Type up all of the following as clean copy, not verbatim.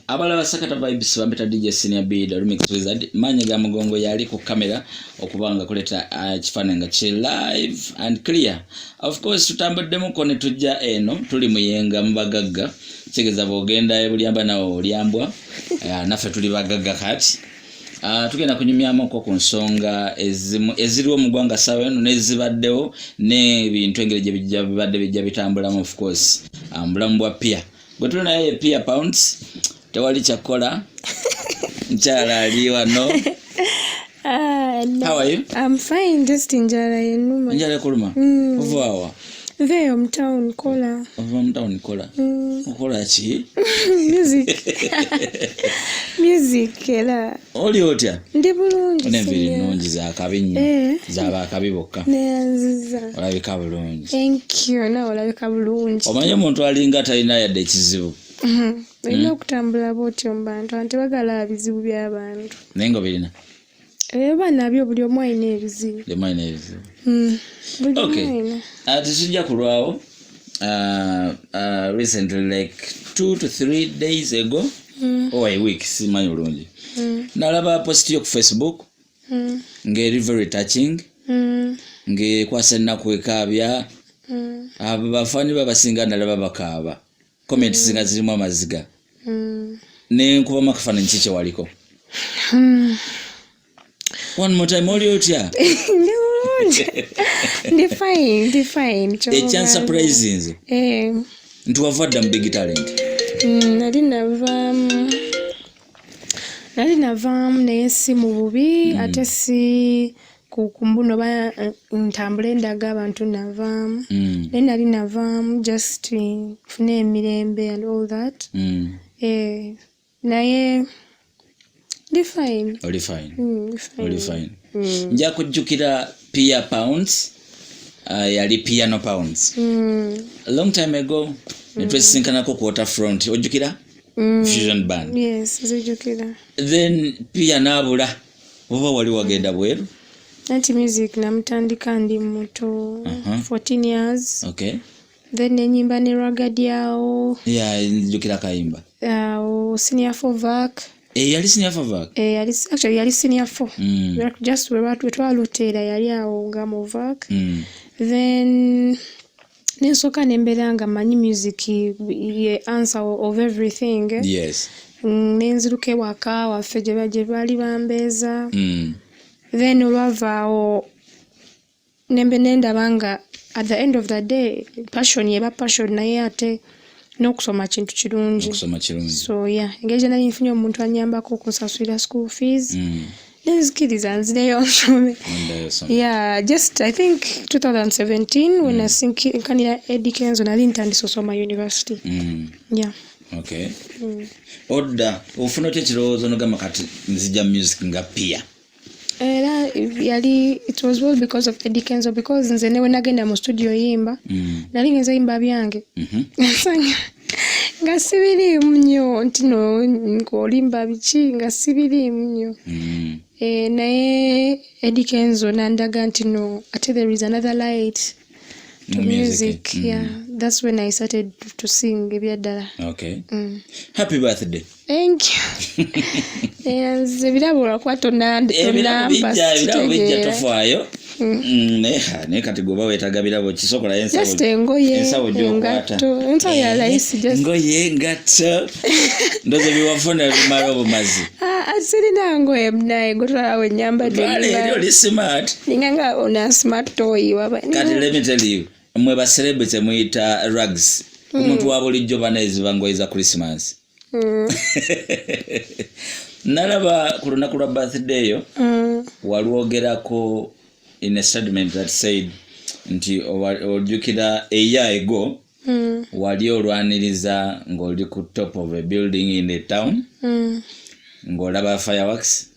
Abalaba Sakata Vibes bampita DJ Senior B, the Remix Wizard. Maanyi ga mugongo yali ku kamera okuba nga kuleeta ekifaananyi nga kiri live and clear. Of course tutambuddemuko ne tujja eno, tuli Muyenga mu bagagga. Kitegeeza bw'ogenda e Bulyamba nawe olyambwa. Naffe tuli bagagga kati. Tugenda kunyumyamuko ku nsonga ezimu eziriwo mu ggwanga ssaawa eno n'ezibaddewo n'ebintu engeri gye bijja bibadde bijja bitambulamu, of course mu bulamu bwa Pia. Gwe tuli naye ye Pia Pounds, tewali kyakukola, mukyala ali wano. Ah, no. How are you? I'm fine, just njala yenuma. Enjala ekuluma? Ova wa? Nveeyo mu town kola. Ova mu town kola? Okola ki? Music. Music era. Oli otya? Ndi bulungi. N'enviiri Senior. nnungi, zakabi nnyo. Z'abakabi bokka. Neyanziza. Olabika bulungi. Thank you. Nawe olabika bulungi. Omanyi omuntu alinga talina yadde ekizibu. Olina okutambula bw'otyo mu bantu, abantu tebagala bizibu by'abantu. Naye nga obirina? Eba nabyo, buli omu alina ebizibu. Buli omu alina ebizibu. Buli omu alina. Tetujja kulwawo. Recently, like 2 to 3 days ago or a week, simanyi bulungi, nalaba post yo ku Facebook ng'eri very touching, ng'ekwasa ennaku, ekaabya. Abo bafaani babasinga nalaba bakaaba, comments nga zirimu amaziga. Nenkubamu akafaananyi ki kyewaliko. One more time, oli otya? Ndi bulungi. Ndi fine, ndi fine. Ekyansurprisinze nti wava dda mu Big Talent. Nali navaamu naye si mu bubi, ate si ku mbuno ba ntambule ndaga abantu navaamu. Naye nali navaamu just nfune emirembe and all that. Naye ndi fine. Oli fine? Ndi fine. Oli fine. Nja kujjukira Pia Pounds, yali Piano Pounds a long time ago, netwesinkanako ku Waterfront, ojjukira? Fusion Band. Yes, nzijukira. Then Pia naabula, oba wali wagenda bweru? Anti music namutandika ndi muto, 14 years. Then nenyimba ne Ragadi awo. Yeah, nzijukira kayimba. Awo senior four vac. Eh, yali senior four vac? Eh, yali, actually yali senior four. Just we twaluteera yali awo nga mu vac. Then nensooka nembeera nga manyi music ye answer of everything. Nenziruka ewaka waffe gye baali bambeeza. Then olwavaawo nembe nendaba nga at the end of the day passion yeba passion, naye ate n'okusoma kintu kirungi. Okusoma kirungi. So yeah, engeri gye nali nfunye omuntu anyambako okunsasulira school fees, nenzikiriza nzireyo nsome. Ondayo soma. Yeah, just I think 2017 when nasinkanira Eddie Kenzo, nali ntandise osoma university. Yeah. Okay, odda ofuna otya ekirowoozo nogamba kati nzija music nga Pia? Era yali, it was all because of Eddie Kenzo, because nze newe nagenda mu studio yimba, nali ngenza yimba byange. Nsanga nga sibiriimu nnyo nti no ng'olimba biki, nga sibiriimu nnyo. Naye Eddie Kenzo nandaga nti no, ate there is another light to Mu music. music. Yeah, that's when I started to sing ebyaddala. Happy birthday. Thank you. Nze ebirabo olwakuba Ebirabo tonampa bijja, ebirabo bijja. sitegeera. Tofaayo. Naye ha, naye kati gwoba weetaaga birabo kisokolayo ensawo. Just engoye, Ensawo gy'okwata. engatto, ensawo ya layisi just. Ngoye, engatto, ndoza biwafuna bimala obumazi. Ah, ah, sirina ngoye naye gotwalawo enyambadde. Twala eri, oli smart. Ninga nga ona smart toy waba. Kati let me tell you, mwe ba celebrity muyita rags, omuntu wa bulijjo baneziba ngoye za Christmas. Nalaba ku lunaku lwa birthday yo, walwogerako in a statement that said nti ojjukira a year ago wali olwaniriza ng'oli ku top of a building in the town, ng'olaba fireworks.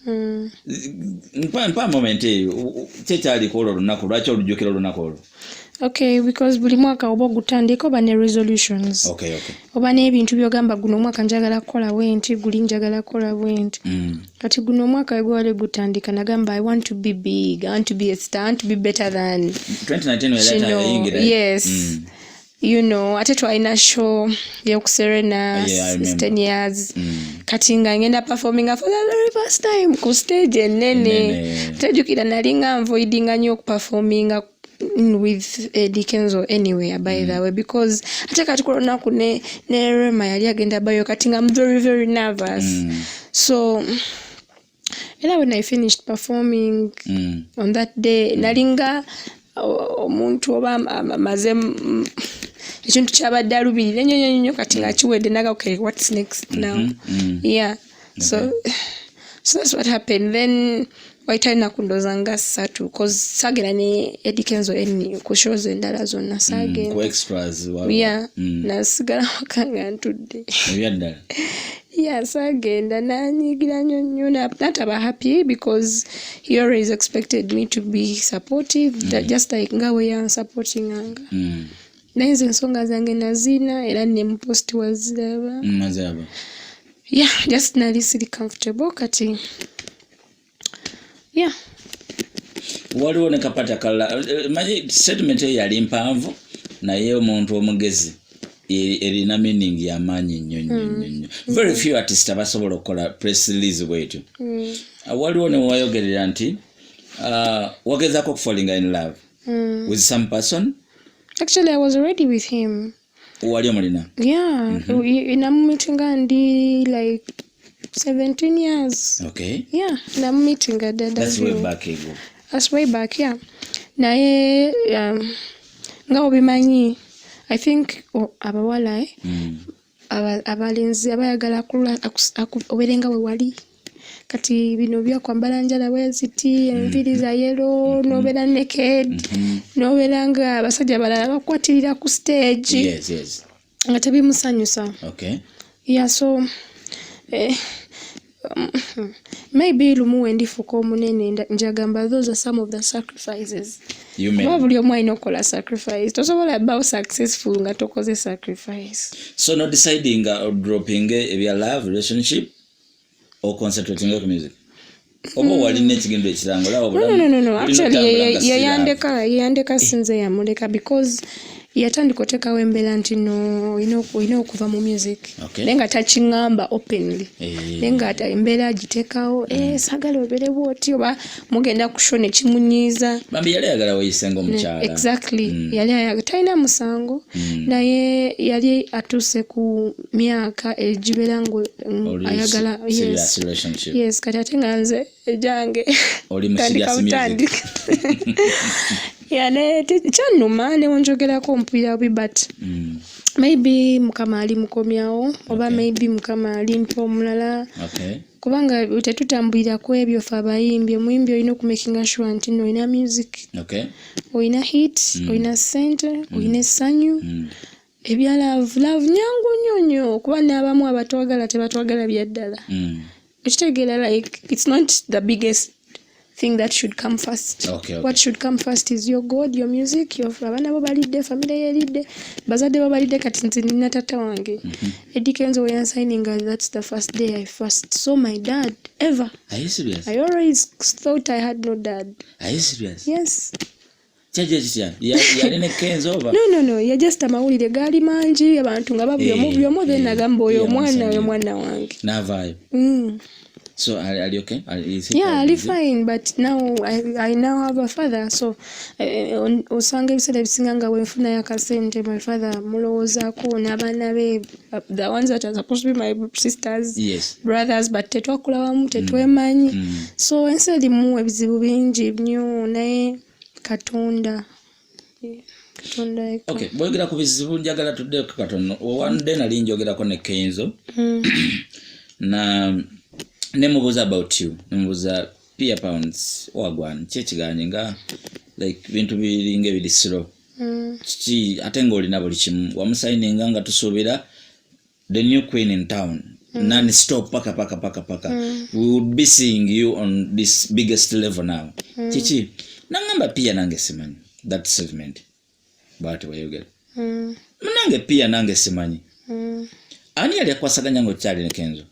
Mpa moment eyo, kyekyaliko olwo olunaku, lwaki olujjukira olunaku olwo? Okay, because buli mwaka oba ogutandika oba ne resolutions, oba n'ebintu byogamba guno omwaka njagala kukola bwenti, guli njagala kukola bwenti. Kati guno omwaka wegwali gutandika nagamba I want to be big, I want to be a star, I want to be better than 2019 wera kino. yayingira. Yes. Ate twalina show y'oku Serena. Yeah, I remember. 10 years. Kati nga ngenda performinga for the very first time ku stage enene. Ennene. Tejjukira nali nga nvoidinga nnyo okuperforminga with Eddie Kenzo anywhere, by the way, because ate kati ku lunaku ne Rema yali agenda bayo, kati nga I'm very very nervous. So era when I finished performing on that day, nalinga omuntu oba amaze ekintu kyabadde alubirira ennyo nnyo nnyo, kati nga kiwedde naga, "Okay, what's next now?" Yeah, so that's what happened. Then wayita ennaku ndowooza nga 3, 'cause saagenda ne Eddie Kenzo eni ku shows endala zonna. Saagenda. Ku extras Yeah. Nasigala waka nga ntudde. Ebyaddala? Yeah, saagenda, nanyigira nnyo nnyo, nataba happy because he always expected me to be supportive, that just like nga we yansupportinganga. Naye nze ensonga zange nazina era ne muposti waziraba. Maziraba. Yeah, just nali siri comfortable kati, yeah. Waliwo ne kapata kalala. Manyi statement eyo yali mpanvu, naye omuntu omugezi erina meaning yamaanyi nnyo nnyo nnyo nnyo. Very few artists abasobola okukola press release bwetyo. Waliwo ne wayogerera nti wagezaako okufallinga in love with some person. Actually, I was already with him. Wali omulina? Yeah. Namumeetinga ndi like 17 years. Yeah, namumeetinga dada. That's way back ago. That's way back, yeah. Naye nga obimanyi, I think abawala, eh, abalenzi abayagala obeere nga we wali kati, bino byakwambala njala bweziti, enviiri za yellow, n'obeera naked, n'obeera nga abasajja abalala bakwatirira ku stage, nga tebimusanyusa. Yeah, so maybe lumu wendifuuka omunene njagamba those are some of the sacrifices. You mean Kuba buli omu alina okukola sacrifice, tosobola bawo successful nga tokoze sacrifice. So no deciding or dropping ebya love relationship or concentrating ku music, oba walina ekigendo ekiranga olaba? No, actually yeyandeka, sinze yamuleka, because yatandika oteekawo embeera nti no, olina okuva mu music. Naye nga takiŋŋamba openly. Naye nga embeera agiteekawo, eh, saagala obeere bwoti, oba mugenda ku show ne kimunyiiza. Bambi yali ayagala weeyise nga omukyala. Exactly. Yali ayagala, talina musango, naye yali atuuse ku myaka egibeera nga Oli ayagala serious yes relationship. Yes, kati ate nga nze ejange Oli mu tandika serious music. butandika. Yeah, ne kyannuma newonjogerako omupiira bubi, but maybe Mukama ali mukomyawo, oba maybe Mukama alimpa omulala. Kubanga tetutambulira ku ebyo ffe abayimbi. Omuyimbi olina okumakinga sure nti no olina music, olina hit, olina ssente, olina essanyu. Ebya love, love nyangu nnyo nnyo, kuba n'abamu abatwagala tebatwagala bya ddala. Okitegeera, like it's not the biggest thing that should come first. What should come first is your God, your music, your abaana bo balidde, family yeridde, bazadde bo balidde. Kati nze nina tata wange. Eddie Kenzo we yansigninga, that's the first day I first saw my dad ever. Are you serious? I always thought I had no dad. Are you serious? Yes. Kyajja kitya? Yali ne Kenzo oba? No, ya just amawulire gaali mangi, abantu nga babuli omu, buli omu, then nagamba oyo omwana, oyo mwana wange. N'avaayo. So are you okay? Is he Yeah, proud ali of you? fine, but now I now have a father, so osanga ebiseera ebisinga nga bwenfunayo akasente, my father mulowoozaako n'abaana be, the ones that are supposed to be my sisters, brothers, but tetwakula wamu, tetwemanyi. So ensi erimu ebizibu bingi nnyo, naye Katonda, yeah, Katonda yekka. Okay, bwogera ku bizibu, njagala tuddeko katono. One day nali njogerako ne Kenzo na nemubuuza about you, nemubuuza Pia Pounds wagwan ki ekiganye nga like bintu biringa ebiri slow, kiki, ate ng'olina buli kimu, wamusayininga nga tusuubira the new queen in town, non stop, paka paka paka paka, we would be seeing you on this biggest level now, kiki? Nangamba, "Pia, nange simanyi." That statement bwati wayogera, "Munange Pia, nange simanyi." Ani yali akwasaganya nga okyali ne Kenzo?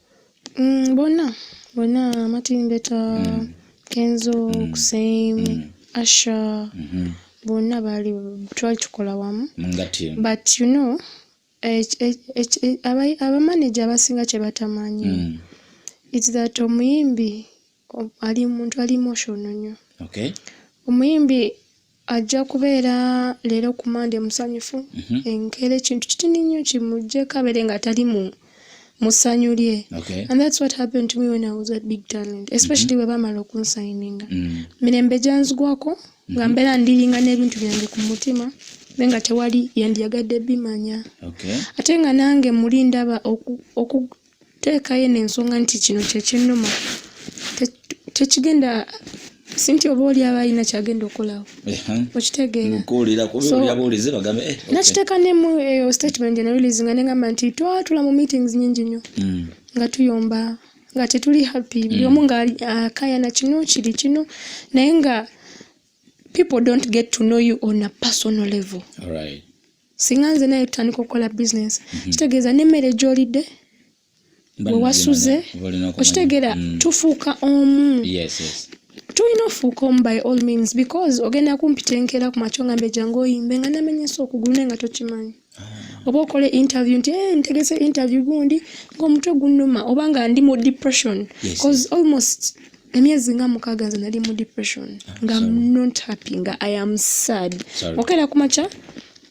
Bonna bonna, Martin Beta, Kenzo, Kusame, Asha. Bonna baali, twali tukola wamu. Nga team. But you know, abamaneja abasinga kye batamanyi, it's that omuyimbi ali muntu ali emotional nnyo. Omuyimbi ajja kubeera leero ku Mande musanyufu, enkeera ekintu kitini nnyo kimuggyeko abeere nga tali mu ssanyu lye. And that's what happened to me when I was at Big Talent, especially bwe bamala okunsayininga. Mirembe gyanzigwako, nga mbeera ndiringa n'ebintu byange ku mutima, naye nga tewali yandiyagadde bimanya. Ate nga nange muli ndaba okuteekayo eno ensonga nti kino kye kinnuma, tekigenda si nti oba oli aba alina kyagenda okukolawo. Okitegeera? Nkuwulira. Kubiwulira buwulizi bagambe, eh, okay. Nakiteeka ne mu eyo statement gye release, nga negamba nti twatula mu meetings nyingi nnyo, nga tuyomba, nga tetuli happy, buli omu nga akayana kino kiri kino, naye nga people don't get to know you on a personal level. Singa nze naye tutandika okukola business, kitegeeza n'emmere gy'olidde, Mba bwe wasuze, oba olina okumanya. Okitegeera? Tufuuka omu. Tulina ofuuka omu by all means, because ogenda kumpita enkeera ku makyo ngambe jangu oyimbe nga namenyesa okugulu, naye nga tokimanyi. Oba okole interview nti, "Eh, ntegese interview gundi," ng'omutwe gunnuma oba nga ndi mu depression, 'cause almost emyezi nga 6 nze nali mu depression, nga I'm Sorry. not happy, nga I am sad. Sorry. Okeera ku makya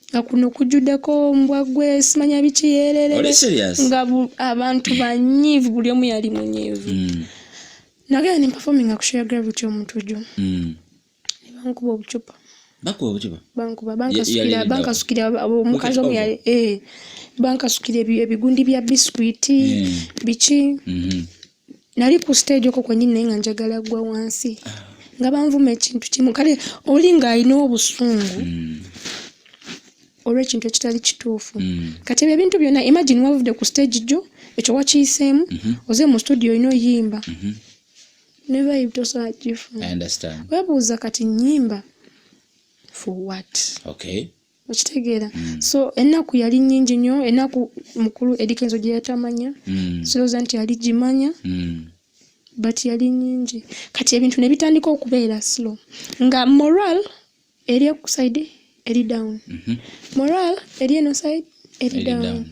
nga kuno kujjuddeko mbwa gwe simanya biki yeerere. Oli serious? Nga abantu banyiivu, buli omu yali munyiivu. Nagenda ne performinga ku show ya Gravity Omutujju, ne bankuba obucupa. Bakuba obucupa? Bankuba, Yali bankasukira, lidda. bankasukira omukazi omu Bucket. yali, eh, bankasukira ebigundi bya biscuit, biki. Nali ku stage okwo kwennyini, naye nga njagala ggwa wansi, nga banvuma ekintu kimu. Kale oli ng'alina obusungu olw'ekintu ekitali kituufu. Kati ebyo ebintu byonna, imagine wavudde ku stage gyo, ekyo wakiyiseemu, oze mu studio olina oyimba, ne vibe tosobola gifuna. I understand. Weebuuza kati nnyimba for what? Okitegeera? So ennaku yali nnyingi nnyo, ennaku mukulu Eddy Kenzo gye yatamanya, sirowooza nti yali gimanya, but yali nnyingi. Kati ebintu ne bitandika okubeera slow, nga moral eri ku side eri down, moral eri eno side eri Eri down. Down.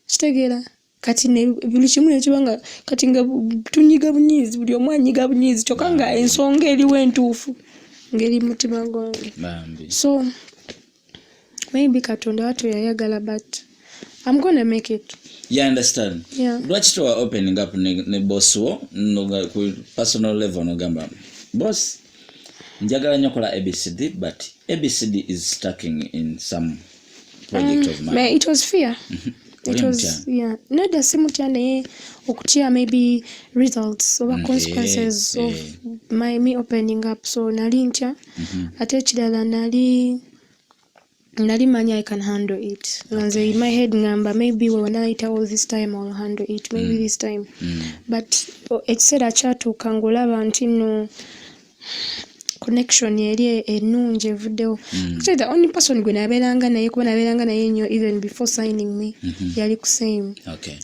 Kitegeera? Kati buli kimu nekiba nga kati nga tunyiga bunyiizi, buli omu anyiga bunyiizi, kyokka nga ensonga eriwo entuufu ng'eri mu mutima gwange. Bambi. So maybe Katonda watu yayagala, but I'm gonna make it. You understand? Yeah. Lwaki towa opening up ne boss wo ku personal level, nogamba, "Boss, njagala nnyo kola ABCD, but ABCD is stucking in some project of mine"? It was fear. It Oli was mutya? Yeah, nedda, si mutya, naye okutya maybe results oba consequences of my me opening up. So nali ntya. Ate ekirala, nali manyi I can handle it. Nga nze in my head ngamba maybe when I all this time I'll handle it, maybe this time. But ekiseera kyatuuka ng'olaba nti nno connection eri ennungi evuddewo. Actually, the only person gwe nabeeranga naye, kuba nabeeranga naye nnyo even before signing me, yali Kuseim.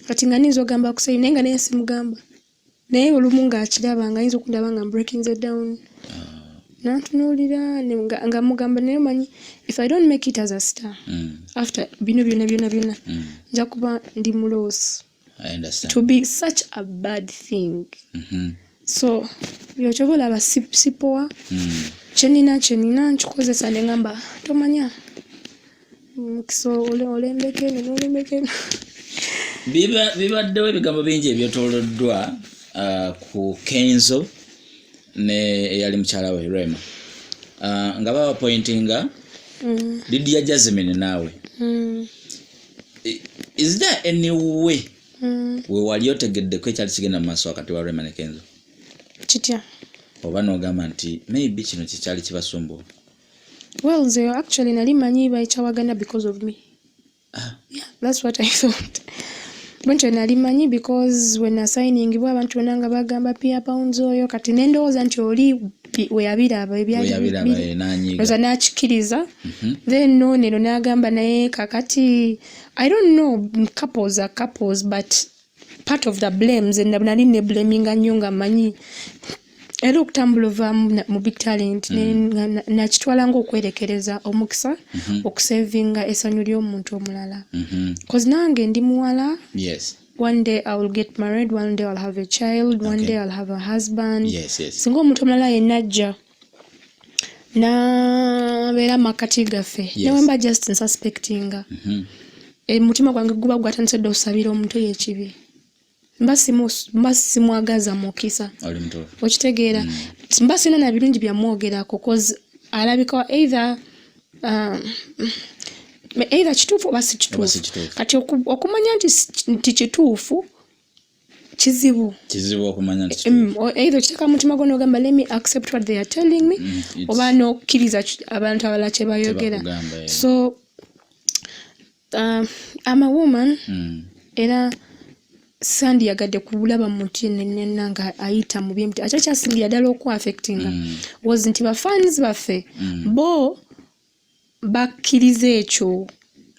Kati nga niyinza ogamba Kuseim, naye nga naye simugamba, naye olumu ng'akiraba nga ayinza okundaba nga breaking it down, nantunuulira nga mugamba, "Naye omanyi if I don't make it as a star, after bino byonna byonna byonna, nja kuba ndi mu loss." I understand. To be such a bad thing. So byokyoba olaba sipowa. Kyenina nkikozesa, ne ngamba tomanya mukisa olembeka eno n'olembeka eno. Bibaddewo ebigambo bingi ebyetooloddwa ku Kenzo ne eyali mukyala we Rema, nga baba pointinga Lydia Jasmine naawe. Is there any way we wali otegeddeko ekyali kigenda mu maaso wakati wa Rema ne Kenzo? Kitya? Oba n'ogamba nti maybe kino kikyali kibasumbuwa? Well, nze actually nali manyi bakyawagana because of me. Yeah, that's what I thought. Bwentyo nali manyi, because when asigningibwa abantu bonna nga bagamba Pia Pounds oyo. Kati nendowooza nti oli we yabiraba ebyali We yabiraba, n'anyiiga. Ndowooza n'akikiriza. Then no neno n'agamba, naye kakati I don't know, couples are couples, but part of the blame nze nali ne blaminga nnyo nga manyi Era okutambula ova mu Big Talent, nakitwala ngaokwerekereza omukisa okusavinga essanyu ly'omuntu omulala, 'cause nange ndi muwala. One day I will get married, one day I'll have a child, one day I'll have a husband. Singa omuntu omulala yenna ajja nabeera makati gaffe, newemba just nsuspectinga, omutima gwange guba gwatandise dda okusabira omuntu oyo ekibi, mba simwagaza mukisa. Oli mutuufu. Okitegeera? Mba sina na birungi byamwogerako, 'cause alabika either kituufu oba si Oba si kituufu. kituufu. Kati okumanya nti kituufu kizibu. Kizibu okumanya nti kituufu. Either okiteeka mu mutima gwo n'ogamba, "Let me accept what they are telling me," oba n'okkiriza abantu abalala kye bayogera. Kyebakugamba, yeah. So I'm a woman, era sandiyagadde kulaba muntu yenna nga ayita mu byemiti. Ate kyasingira ddala okuaffectinga was nti bafans baffe bo bakkiriza ekyo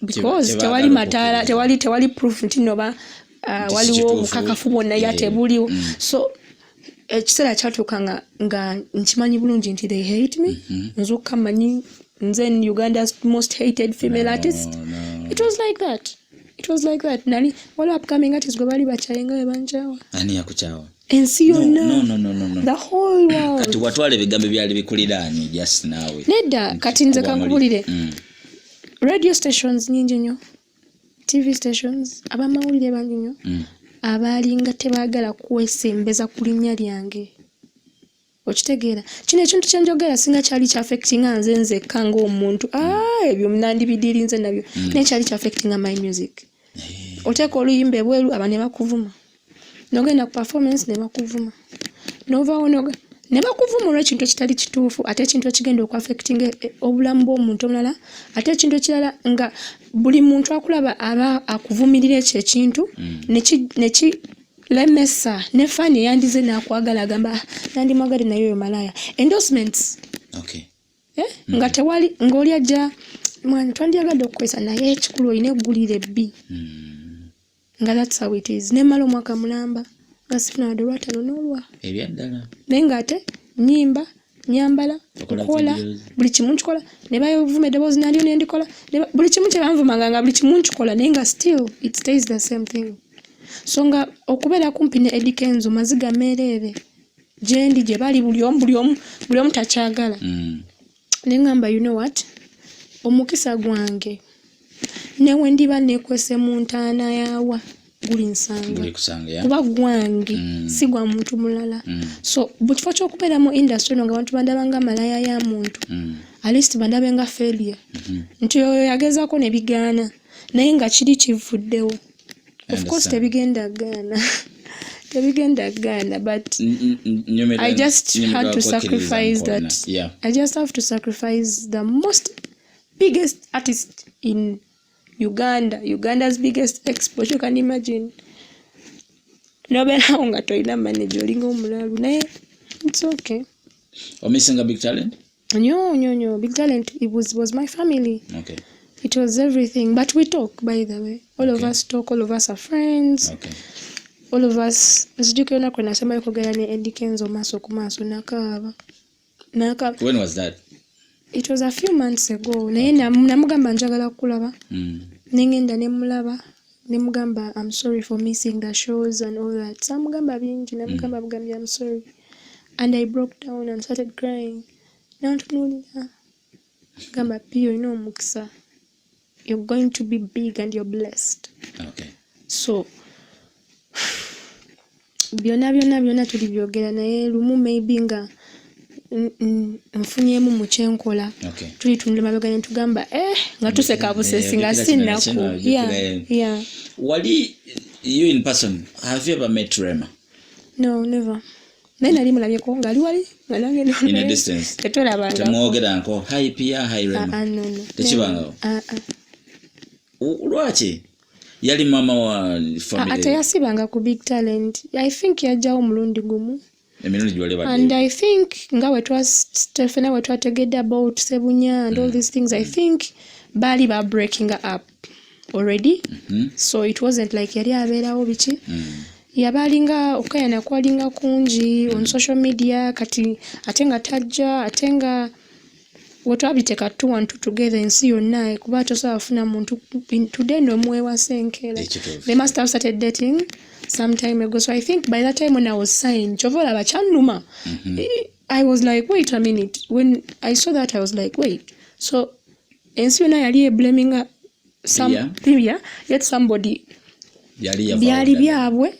because Kye tewali baagala mataala, okukkiriza. tewali proof nti noba Nti si waliwo kituufu. obukakafu bwonna ya tebuliwo. So ekiseera kyatuuka nga nkimanyi bulungi nti they hate me. Nzukka manyi nze Uganda's most hated female No, artist. no. It was like that, it was like that. Nali waliwo upcoming artist gwe bali bakyaye nga bwe bankyawa. Ani yakukyawa? Ensi yonna. No, no, no, no, no. The whole world. Kati watwala ebigambo ebyali bikuliraanye just naawe. Nedda, kati nze Kuba muli- kankubulire. Radio stations nyingi nnyo, TV stations, abamawulire bangi nnyo abaalinga tebaagala kwesembeza ku linnya lyange. Okitegeera? Kino ekintu kyenjogera singa kyali kyaffectinga nze nzekka ng'omuntu, ah, ebyo nandibidirinze nabyo, naye kyali kyaffectinga my music. Oteeka oluyimba ebweru, aba ne bakuvuma, nogenda ku performance ne bakuvuma, novaawo ne bakuvuma olw'ekintu ekitali kituufu, ate ekintu ekigenda okuaffectinga obulamu bw'omuntu omulala. Ate ekintu ekirala, nga buli muntu akulaba aba akuvumirira ekyo ekintu, nekilemesa ne fan eyandize n'akwagala agamba, "Ah, nandimwagadde naye oyo malaya." Endorsements, eh? Nga tewali, ng'oli ajja, "Mwana, twandyagadde okukozesa, naye ekikulu olina eggulire ebbi." Nga that's how it is. Nemala omwaka mulamba nga sifuna wadde olwataano n'olwa. Ebyaddala. Naye ng'ate nyimba, nyambala, Okola nkola videos. buli kimu nkikola, ne bavuma eddoboozi nalyo nendikola, buli kimu kye banvumanga nga buli kimu nkikola, naye nga still it stays the same thing. So nga okubeera kumpi ne Eddy Kenzo maziga meereere gyendi, gye bali, buli omu, buli omu, buli omu takyagala. Ne ŋŋamba, "You know what, omukisa gwange newe ndiba nekwese mu ntaana yaawa guli nsanga." Guli kusanga ya. Kuba gwange, si gwa muntu mulala. So mu kifo ky'okubeera mu industry eno nga abantu bandaba nga malaya ya muntu, at least bandabe nga failure, nti oyo yagezaako ne bigaana, naye nga kiri kivuddewo. Of course Understand. tebigenda gaana, tebigenda gaana, but I just had to sacrifice that. I just have to sacrifice the most biggest artist in Uganda, Uganda's biggest export. You can imagine. Nobeerawo nga tolina manager, olinga omulalu, naye it's okay. Omissinga Big Talent? Nyo nyo nyo. Big Talent, it was my family. It was everything. But we talk, by the way. All of us talk, all of us are friends. All of us. Nzijukira olunaku lwe nasembayo okwogera ne Eddy Kenzo maaso ku maaso, nakaaba. Nakaaba. When was that? It was a few months ago. Naye namugamba njagala kukulaba. Nengenda ne mulaba. Ne mugamba, "I'm sorry for missing the shows and all that." Samugamba bingi, namugamba bugambye, "I'm sorry." And I broke down and started crying. Nantunuulira. Gamba, "Pio, olina omukisa. You're going to be big and you're blessed." So byonna byonna byonna tulibyogera, naye lumu maybe nga nfunyeemu mu kyenkola, tulitunula mabega ne tugamba, eh, nga tuseka busesi nga Jjukira si kino, nnaku. kino, jjukira. Wali you in person, have you ever met Rema? No, never. Naye nali mulabyeko ng'ali wali nga nange In a distance. Tetulabangako. Temwogeranko, "Hi Pia, hi Rema"? Ah, ah, no, no. Tekibangawo? Ah, ah. Lwaki? Yali mama wa Ah, family. teyasibanga ku Big Talent. I think yajjawo omulundi gumu. Emirundi gyoli And badde. I think nga bwe ffena bwe twategedde about Sebunya and all these things, I think baali ba breaking up already. So it wasn't like yali abeerawo biki. Yaba alinga okukayana kwalinga kungi on social media. Kati ate nga tajja, ate nga wetwabiteeka two and two together, ensi yonna, kuba tosobola kufuna muntu today nomuwewasa enkeera. Ekituufu. They must have started dating some time ago. So I think by that time when I was signed, kyova olaba kyannuma. I was like, "Wait a minute." When I saw that, I was like, "Wait." So ensi yonna yali eblaminga some Pia? Pia, yet somebody Yali yava byali ddala. Byabwe,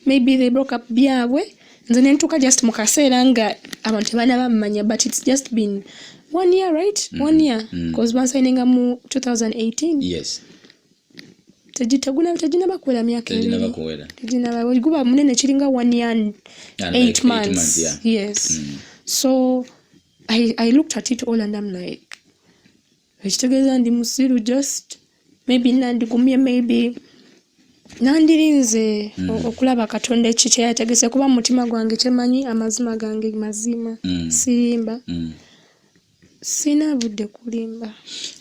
maybe they broke up byabwe. Nze nentuuka just mu kaseera nga abantu tebanabamanya, but it's just been one year, right? One year, because bansayininga mu 2018. Yes. Teginaba kuwera myaka Teginaba 2. kuwera. Teginaba. Guba munene, kiringa one year and And 8 like 8 months. Months, yeah. Yes. So I looked at it all and I'm like, ekitegeeza ndi musiru. Just maybe nandigumye, maybe nandirinze okulaba Katonda eki kyeyategese, kuba mu mutima gwange kyemanyi, amazima gange mazima, sirimba. Sina budde kulimba.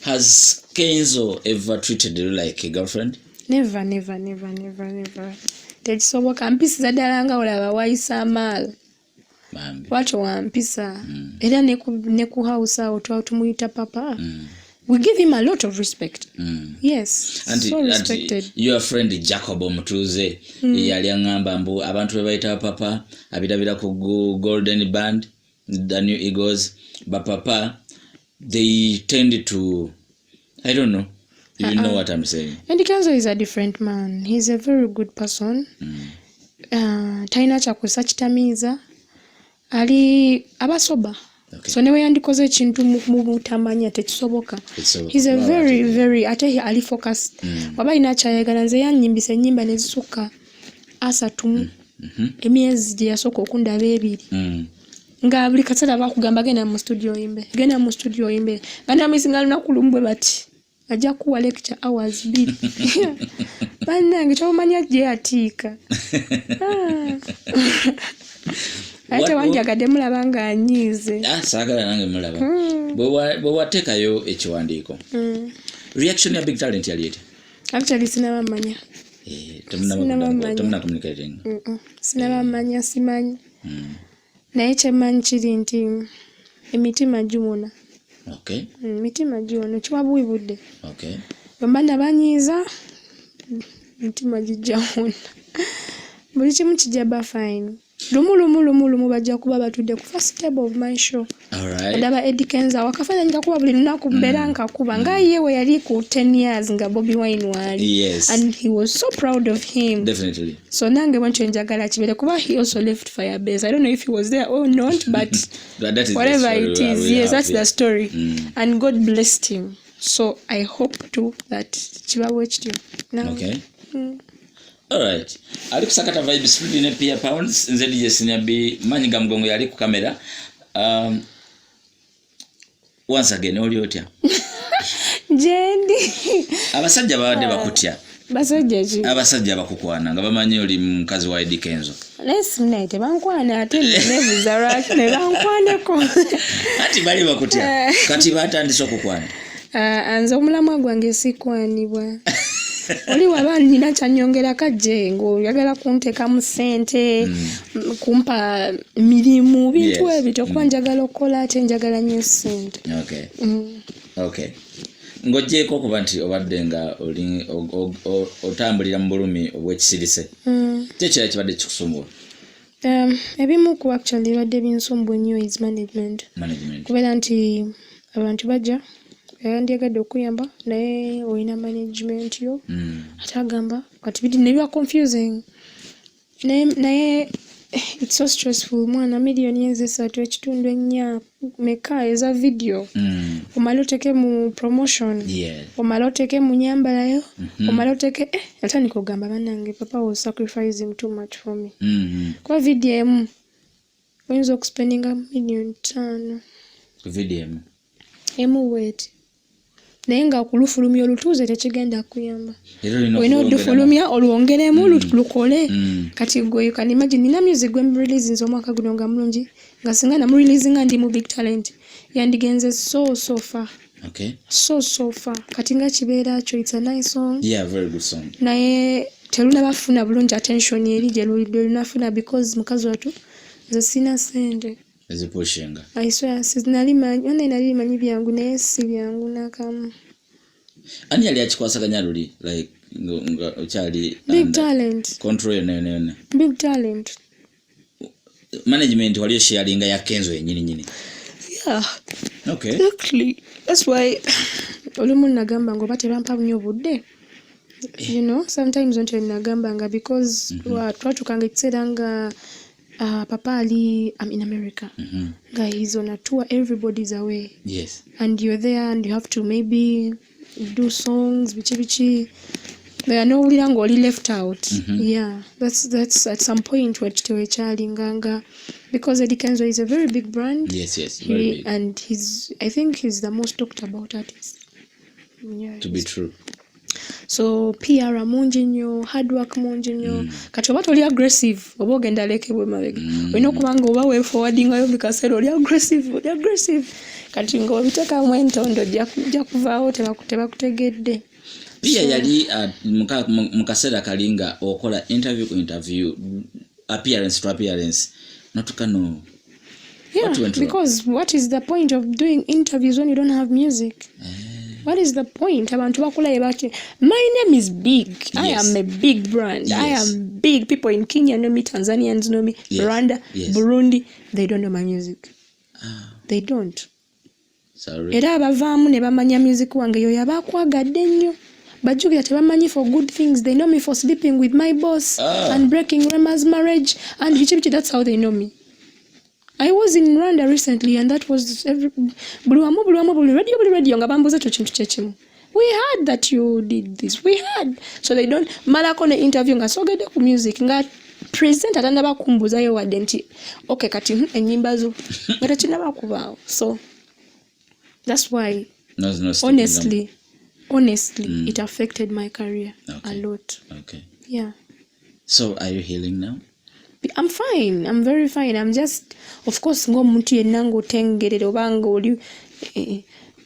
Has Kenzo ever treated you like a girlfriend? Never, never, never, never, never. Tekisoboka. Mpisiza ddala nga olaba wayisa amaalo. Bambi. Bwatyo wampisa era ne ku house awo tumuyita papa. We give him a lot of respect. Yes. Anti, so anti respected. Your friend Jacob omutuuze yali aŋŋamba mbu abantu be bayita papa abirabira ku Golden Band, the New Eagles, bapapa, they tend to, I don't know, you know what I'm saying. And Kenzo is a different man. He's a very good person. Talina kyakusa kitamiiza, ali abasoba. So newe yandikoze ekintu mu butamanya, tekisoboka. Tekisoboka. He's a Kuba very very, ate ali focused. Waba alina kyayagala, nze yanyimbisa ennyimba nezisukka 30 emyezi gye yasooka okundaba 2. Nga buli kaseera bakugamba, "Genda mu studio oyimbe, genda mu studio oyimbe." Nga namisinga lunaku lumu bwe bati ajja kuwa lecture hours 2. Bannange, kyomanya gye yatiika. Ah. Ate tewandyagadde mulaba nga anyiize. Ah, saagala nange mulaba. Bwe wateekayo ekiwandiiko, reaction ya Big Talent yali eti? Actually, sinabamanya. Eh, Sinabamanya. temuna communicating? Sinabamanya, simanyi. Naye kyemmanyi kiri nti emitima giwona. Emitima giwona, kiba buwi budde. Bwemba nabanyiiza, emitima gijja wona, buli kimu kijja ba fine. Lumu lumu lumu lumu bajja kuba batudde ku first table of my show. Ndaba Eddie Kenzo wakafaananyi kakuba buli lunaku, mbeera nkakuba nga ye we yali ku 10 years nga Bobi Wine waali. And he was so proud of him. So nange bwentyo njagala kibeere, kuba he also left Firebase. I don't know if he was there or not, but But that is the whatever story it we is, we yes, have that's here. The story. And God blessed him, so I hope too that kiba bwe kityo. Okay. Alright. Ali kusakata Vibes Studio ne Pia Pounds, nze DJ Senior B, manyi ga mugongo yali ku kamera. Once again, oli otya? Gyendi. Abasajja babadde bakutya. Basajja ki? Abasajja bakukwana nga bamanyi oli mukazi wa Eddy Kenzo. Naye simunaye, tebankwana, ate nebuuza lwaki ne bankwaneko. Anti bali bakutya. Kati batandise okukwana. Ah, nze omulamwa gwange sikwanibwa. Oli waba nina kyanyongerako ajje, ng'oyagala kunteekamu ssente, kumpa mirimu, bintu ebyo, okuba njagala okukola, ate njagala nnyo ssente. Okay. Ng'oggyeeko okuba nti obadde nga oli otambulira mu bulumi obw'ekisirise. Ki ekirala kibadde kikusumbuwa? Ebimu ku actually bibadde binsumbuwa ennyo is management. Management. Kubeera nti abantu bajja yandyagadde okuyamba, naye olina management yo, ate agamba kati biri ne biba confusing, naye it's so stressful. Mwana, miliyoni ezi 3.4 meka eza video, omale oteeke mu promotion, omale oteeke mu nyambalayo, omale oteeke, atandika okugamba, "Bannange, papa was sacrificing too much for me." Kuba video emu oyinza okuspendinga miliyoni 5. Video emu. Emu bweti, naye nga kulufulumya olutuuze tekigenda kuyamba. Era olina olina okulwongeramu. Olufulumya olwongeremu, lukole. Kati gwe, you can imagine, nina music gwe releasinze omwaka guno nga mulungi, nga singa namureleasinga ndi mu Big Talent, yandigenze so so far. So so far. Kati nga kibeera kyo, it's a nice song. Yeah, very good song. Naye Telunabafuna bulungi attention eri gye lunafuna, because mukazi watu nze sina sente ezipushinga. I swear, nali manyi, nali manyi byangu, naye si byangu nakamu. Ani yali akikwasaganya luli, like nga okyali Big Talent. Control yonna yonna yonna? Big Talent. Management wali osharinga ya Kenzo yennyini nyini? Yeah. Okay. Exactly, that's why olumu nagamba nga oba tebampa nnyo obudde. Sometimes nti nagamba nga because twatuukanga ekiseera nga papa ali, I'm in America, nga he's on a tour, everybody's away and you're there and you have to maybe do songs, biki biki, nowulira ng'oli left out. Yeah, that's at some point wekyalinga nga because Eddie Kenzo is a very big brand. Yes, very big. And he's, I think he's the most talked about artist. Yeah, To be true. So PR mungi nnyo, hard work mungi nnyo. Kati oba toli aggressive, oba ogenda lekebwe mabega. Olina okuba nga oba weeforwardingayo buli kaseera, oli aggressive, oli aggressive. Kati ng'obiteekamu entondo, ojja kuvaawo tebakutegedde. Pia yali mu kaseera kali nga okola interview ku interview, appearance to appearance, notuka no Yeah, What went wrong? Because what is the point of doing interviews when you don't have music? What is the point? Abantu bakulaye bati my name is big. I am a big brand. I am big. People in Kenya know me, Tanzanians know me, Rwanda, Burundi, they don't know my music. Ah. They don't. Sorry. Era abavaamu ne bamanya music wange yoyo abakwagadde nnyo. Bajjukira tebamanyi for good things. They know me for sleeping with my boss and breaking Rema's marriage and biki biki. That's how they know me. I was in Rwanda recently and that was every, buli wamu, buli wamu, buli radio nga bambuuza ekyo kintu kyekimu. We heard that you did this. We heard. So they don't malako ne interview nga sogedde ku music, nga presenter tannaba kumbuuzayo wadde nti okay, kati ennyimba zo, nga tekinnaba kubaawo. So that's why No, stopping honestly it affected my career a lot. them. Okay. Yeah. So are you healing now? I'm fine. I'm very fine. I'm just, of course, ng'omuntu yenna ng'otengerera oba ng'oli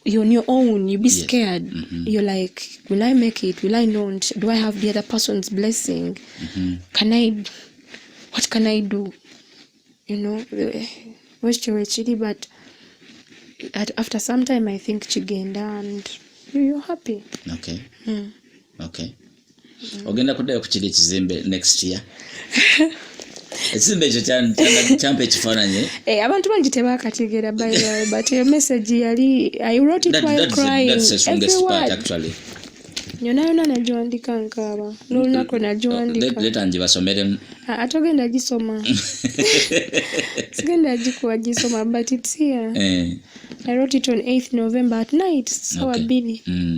you're on your own, you be scared. You're like, will I make it? Will I not? Do I have the other person's blessing? Can I, what can I do? Bwekityo bwekiri, but after some time I think kigenda and you're happy. Okay. Okay. Ogenda kuddayo ku kiri ekizimbe next year? Ekizimbe ekyo kyampa ekifaananyi. Eh, abantu bangi tebakategeera, by the way, but your message yali, I wrote it while crying. That's the strongest Every part, word. actually. Yonna yonna nagiwandika nkaaba n'olunaku nagiwandika. Leta ngibasomeremu. Ah, ate ogenda gisoma, sigenda gikuwa gisoma, but it's here. I wrote it on 8th November at night, sawa 2.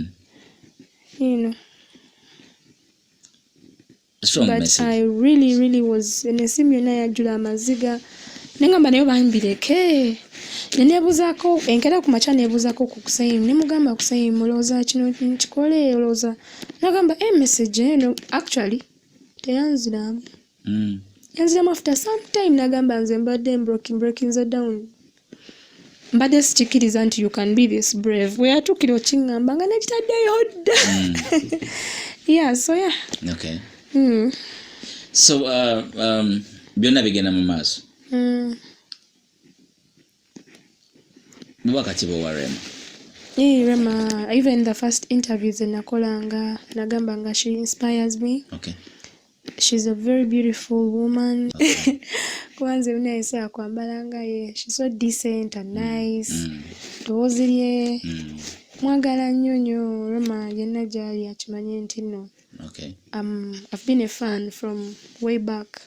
Strong But message. I really really was, enesimu yonna yajjula amaziga, nengamba naye bambireke, neneebuzaako enkeera ku makya, neebuzaako ku Kusaimu, nemugamba, "Kusaimu, olowooza kino nkikole? Olowooza?" Nagamba e message eno actually teyanziramu. Yanziramu after some time, nagamba, "Nze mbadde breakinze down, mbadde sikikiriza nti you can be this brave." Bwe yatuukira okiŋŋamba nga nekitaddeyo dda. Yeah, so yeah. Okay. So byonna bigenda mu maaso. Bubaka ki bw'owa Rema? Yeah, Rema, even the first interviews nakolanga nagamba nga she inspires me. She's a very beautiful woman. Kuba nze munaye akwambala nga ye. She's so decent and nice. Ddoboozi lye mwagala nnyo nnyo. Rema yenna gy'ali akimanye nti nno I've been a fan from way back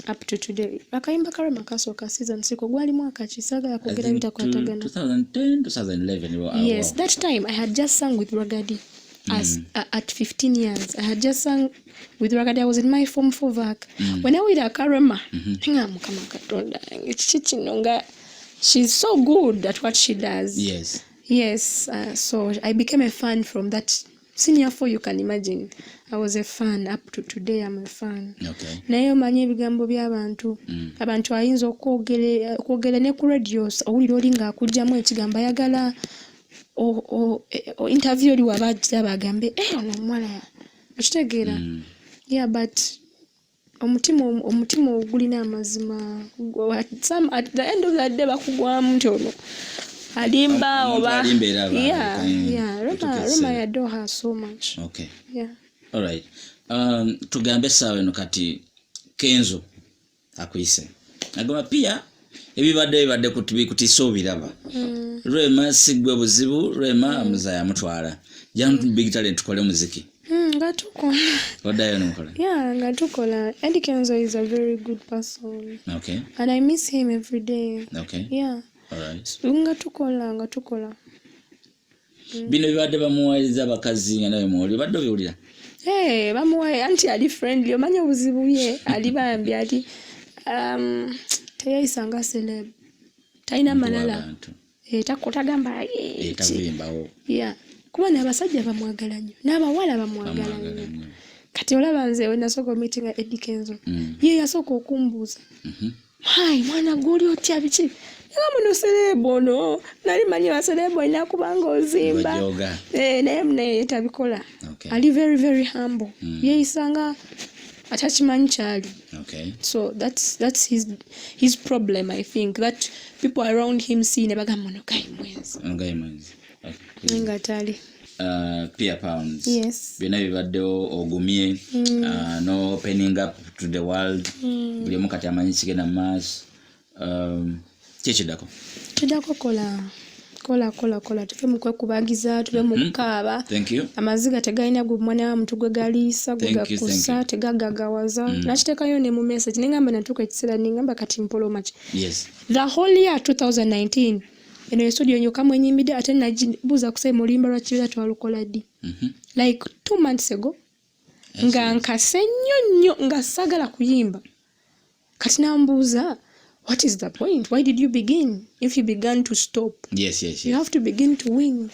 up to today. Akayimba ka Rema kasooka, season siko, gwali mwaka ki? Saagala I kwogera think bitakwatagana. 2010, 2011. Yes, Wow. that time I had just sung with Ragga Dee. As at 15 years, I had just sung with Ragga Dee. I was in my form 4 vac. When I wulira aka Rema, nga Mukama Katonda, kiki kino, nga she's so good at what she does. Yes, so I became a fan from that senior four, you can imagine. I was a fan up to today, I'm a fan. Naye omanyi ebigambo by'abantu. Abantu ayinza okwogera ne ku radio, owulira oli ng'akugyamu ekigambo, ayagala interview oli waba agiraba agambe, "Eh, ono omuwala," okitegeera? Yeah, but omutima ogulina amazima, at the end of the day bakugwamu nti ono alimba. Omuntu Oba alimba era aba yeah. aleka, Yeah, atuuka Rema, ekiseera. I adore her so much. Yeah. Alright, tugambe essaawa eno kati Kenzo akuyise, agamba, "Pia, ebibadde bibadde bikutiisa obiraba. Rema si gwe buzibu, Rema muzayi amutwala jangu Big Talent tukole muziki." Nga tukola. Oddayo nomukola? Yeah, nga tukola. Eddie Kenzo is a very good person and I miss him every day. Yeah. Nga tukola, nga tukola. Bino bibadde bamuwaliriza abakazi nga nawe muwuli, obadde obiwulira? Hey, bamuwaye anti ali friendly. Omanyi obuzibu bye ali, bambi, ali teyayisa nga celeb, talina malala. Abantu. Eh, tagamba Eh, tavimbawo. Yeah, kuba n'abasajja bamwagala nnyo, n'abawala bamwagala bamwagala nnyo. Nnyo. Kati olaba nze we nasooka omeetinga Eddie Kenzo, ye yasooka okumbuuza, "Hi mwana gwe, oli otya? Biki?" Nga muno celeb ono, nali manyi ba celeb olina kubanga ozimba. Bajooga. Eh, naye naye tabikola. Ali very very humble. Yeeyisa nga atakimanyi kyali. So that's his problem, I think, that people around him see ne bagamba, "Ono guy mwenzi." Ogayi mwenzi. Okay. Naye nga tali. Pia Pounds. Yes. Byonna bibaddewo, ogumye, no opening up to the world. Buli omu kati amanyi kigenda mu maaso. Ki ekiddako? Kiddako kola, kola, kola, kola, tuve mu kwekubagiza, tuve mu kukaaba. Thank you. Amaziga tegalina gwe mwana wa muntu gwe galiisa, gwe Thank you, thank gakusa, you. tegagagawaza. Nakiteekayo ne mu message, nengamba natuuka ekiseera nengamba kati mpoloma ki. The whole year 2019, eno estudio nyoka mwenyimbidde, ate nagibuuza kusai mu luyimba lwa Kibeera twalukola ddi? Like 2 months ago, nga nkase nnyo nnyo, nga saagala kuyimba. Kati nambuuza, "What is the point? Why did you begin if you began to stop?" You have to begin to win.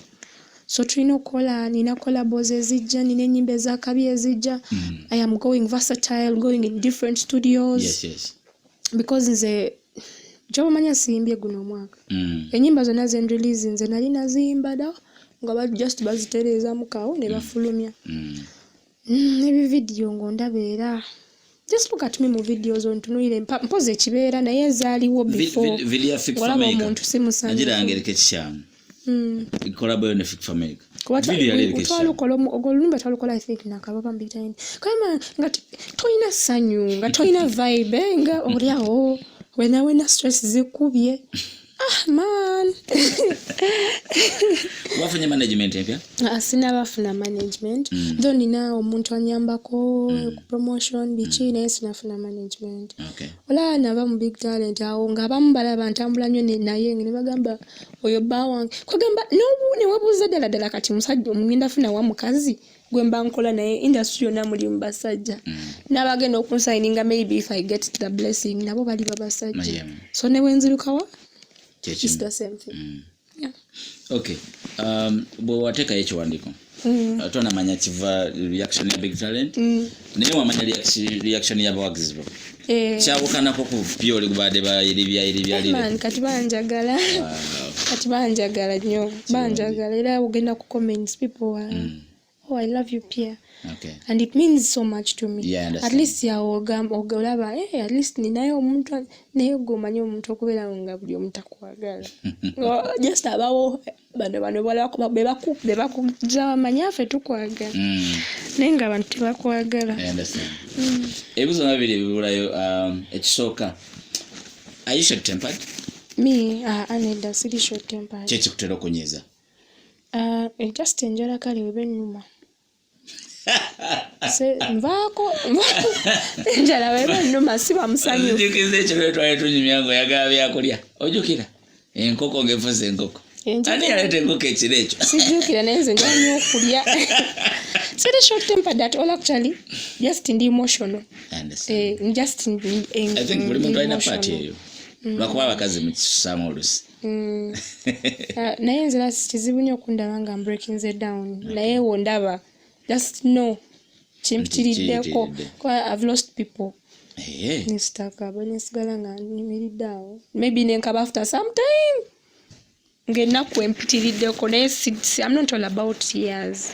So tulina okukola, nina collabos ezijja, nina ennyimba ezakabi ezijja. I am going versatile, going in different studios because nze kyobamanya siyimbye guno omwaka. Ennyimba zonna zenrelease nze nali naziyimba dda, nga just bazitereezamu kawo ne bafulumya. Ebividiyo ng'ondaba era, just look at me mu videos, ontunuulire, mpozi ekibeera naye ezaaliwo before. Video ya Fik Olaba Fameica. omuntu si musanyufu. Nagirangereko ekikyamu. Collabo yo ne Fik Fameica. Kuba Video yali eriko ekikyamu. twalukola ogwo oluyimba twalukola, I think nakababa mbiyita kama nga tolina ssanyu, nga tolina vibe, eh, nga oli awo wena wena stress zikubye. Ah man. Wafunye management empya? Ah, sinabafuna management. Though nina omuntu anyambako ku promotion biki, naye sinafuna management. Olaba nava mu Big Talent awo ng'abamu balaba ntambula nnyo naye ne bagamba oyo bba wange. Kwegamba newebuuza ddala ddala, kati musajja omugenda funa wa mukazi gwe mba nkola naye? Industry yonna muli mu basajja. N'abagenda okunsayininga, maybe if I get the blessing, nabo bali babasajja. So ne bwenzirukawa, Kyekimu. it's the same thing. Yeah. Okay. Bwe wateekayo ekiwandiiko, tonamanya kiva reaction ya Big Talent, naye wamanya reaction y'abawagizi bo. Eh, Kyawukanako ku pyoli gubadde bayiribyayiribyalire? Man, kati banjagala. Kati banjagala nnyo, banjagala, era ogenda ku comments, people are, "Oh, I love you, Pia." And it means so much to me. Yeah, I understand. At least yawo olaba, eh, at least ninayo omuntu, naye gwe omanyi omuntu okubeerawo nga buli omu takwagala. Nga just abawo bano bano be bakuja, bamanyi affe tukwagala, naye nga abantu tebakwagala. I understand. Ebibuzo nga bibiri ebibulayo. Ekisooka, are you short tempered? Me, anedda, siri short tempered. Ki ekikutera okunyiiza? Just enjala kale weba ennuma. Nvaako enjala weba ennuma, siba musanyufu. Njukiza ekiro twali tunyumya nga oyagala byakulya, ojjukira enkoko ng'efuze enkoko? Enjala- Ani yaleeta enkoko ekiro ekyo? Sijjukira, naye nze njala nnyo okulya. Siri short tempered at all, actually, just ndi emotional. I understand. Eh, just I think buli muntu alina part emotional. eyo, lwakuba abakazi mukisusaamu olusi. Ah, naye nze era kizibu nnyo okundaba nga mbreakinze down, naye wondaba just no kimpitiriddeko. Kiyitiridde. Kuba I've lost people. Eh, Nesitaka nesigala nga nyimiridde awo, maybe nenkaba after some time ng'ennaku empitiriddeko, naye I'm not all about tears.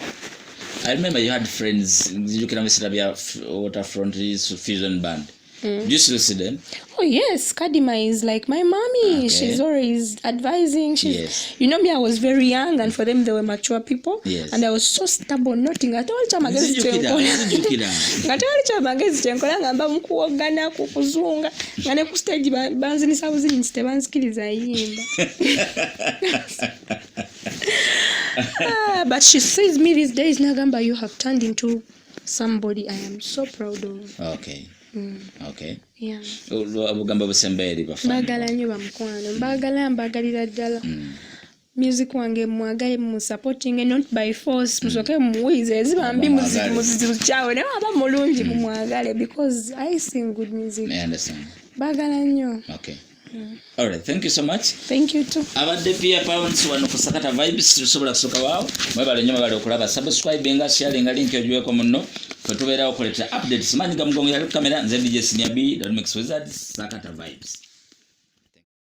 I remember you had friends, nzijukira mu biseera bya Waterfront Fusion Band. Do you still see them? Oh yes, Kadima is like my mommy. She's always advising. She's You know me, I was very young, and for them they were mature people. And I was so stubborn, not nga tewali kyamagezi kyenkola. Nzijukira. Nga tewali kyamagezi kyenkola, nga mba mukuwogana, ku kuzunga, nga ne ku stage banzinisa buzinyisi, tebanzikiriza yimba. Ah, but she sees me these days nagamba, "You have turned into somebody I am so proud of." Yeah. Obugambo busemba eri bafaani. Mbaagala nnyo bamukwano, mbaagala, mbaagalira ddala. Music wange mwagale, musupporting, not by force. Musooke mumuwulize, eziba mbi Mwagale. muzikyawe, naye aba mulungi mumwagale, because I sing good music. I understand. Baagala nnyo. Okay. All right, thank you so much. Thank you too. Abadde Pia Pounds wano ku Sakata Vibes. Tusobola kusooka waawo. Mwebale nnyo, mwebale okulaba. Subscribinga, sharinga link ogiweko munno. Fe tubeerawo okuleetera updates. Maanyi ga mugongo yali ku kamera, nze DJ Senior B, the Remix Wizard, Sakata Vibes.